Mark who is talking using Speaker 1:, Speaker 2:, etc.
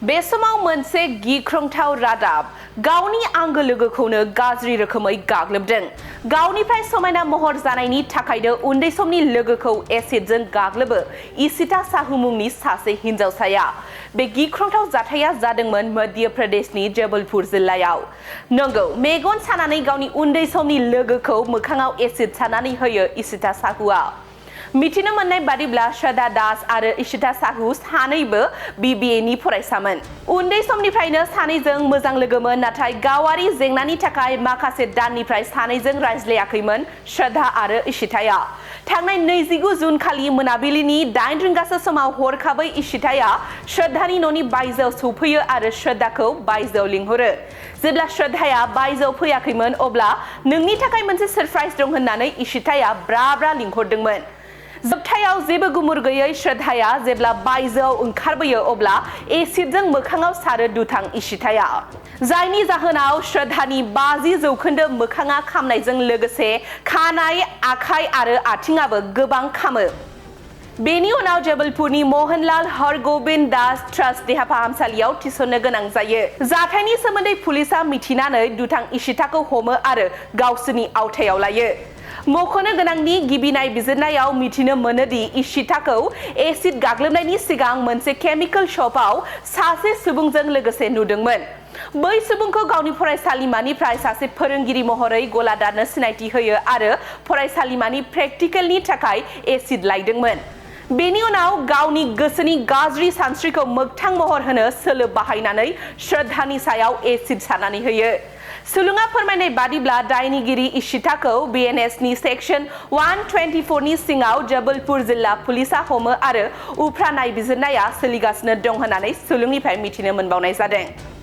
Speaker 1: बे समाव मोनसे गिख्रंथाव रादाब गावनि आंगो लोगोखौनो गाज्रि रोखोमै गाग्लोबदों। गावनिफ्राय समायना महर जानायनि थाखायनो उन्दै समनि लोगोखौ एसिडजों गाग्लोबो इशिता साहू मुंनि सासे हिनजावसाया। बे गिख्रंथाव जाथाया जादोंमोन मध्य प्रदेशनि जबलपुर जिल्लायाव। नंगौ, मेगन सानानै गावनि उन्दै समनि लोगोखौ मोखाङाव एसिड सारनानै होयो इशिता साहूआ। मिथिनो मोननाय बादिब्ला श्रद्धा दास आरो इशिता साहू सानैबो BBA नि फरायसामोन। उन्दै समनिफ्रायनो सानैजों मोजां लोगोमोन, नाथाय गावारि जेंनानि थाखाय माखासे दाननिफ्राय सानैजों रायज्लायाखैमोन श्रद्धा आरो इशिताया। थांनाय 29 जुन खालि मोनाबिलिनि 8 रिंगासो समाव हरखाबै इशिताया श्रद्धानि न'नि बायजोआव सौफैयो आरो श्रद्धाखौ बायजोआव लिंहरो। जेब्ला श्रद्धाया बायजोआव फैयाखैमोन अब्ला नोंनि थाखाय मोनसे सरप्राइज दं होननानै इशिताया ब्रा लिंहरदोंमोन। जोबथायाव जेबो गुमुर गैयै श्रद्धाया जेब्ला बायजोआव ओंखारबोयो अब्ला एसिडजों मोखाङाव सारो दुथां इशिताया, जायनि जाहोनाव श्रद्धानि 50% मोखाङा खामनायजों लोगोसे खानाय, आखाइ आरो आथिंआबो गोबां खामो। बेनि उनाव जबलपुरनि मोहनलाल हरगोबिंद दास ट्रास्ट देहा फाहामसालियाव थिसननो गोनां जायो। जाथायनि सोमोन्दै पुलिसआ मिथिनानै दुथां इशिताखौ हमो आरो गावसोरनि आवथायाव लायो। मख'नो गोनांदि गिबि नायबिजिरनायाव मिथिनो मोनोदि इशिताखौ एसिड गाग्लोबनायनि सिगां मोनसे केमिकेल शपआव सासे सुबुंजों लोगोसे नुदोंमोन। बै सुबुंखौ गावनि फरायसालिमानिफ्राय सासे फोरोंगिरि महरै गलादारनो सिनायथि होयो आरो फरायसालिमानि प्रेक्टिकेलनि थाखाय एसिड लायदोंमोन। बेनि उनाव गावनि गोसोनि गाज्रि सानस्रिखौ मोगथां महर होनो सोलो बाहायनानै श्रद्धानि सायाव एसिड सारनानै होयो। सुलुङा फोरमायनाय बादिब्ला दायनिगिरि इशिताखौ BNS नि सेक्सन 124 नि सिङाव जबलपुर जिल्ला पुलिसआ हमो आरो उफ्रा नायबिजिरनाया सोलिगासिनो दं होननानै सुलुंनिफ्राय मिथिनो मोनबावनाय जादों।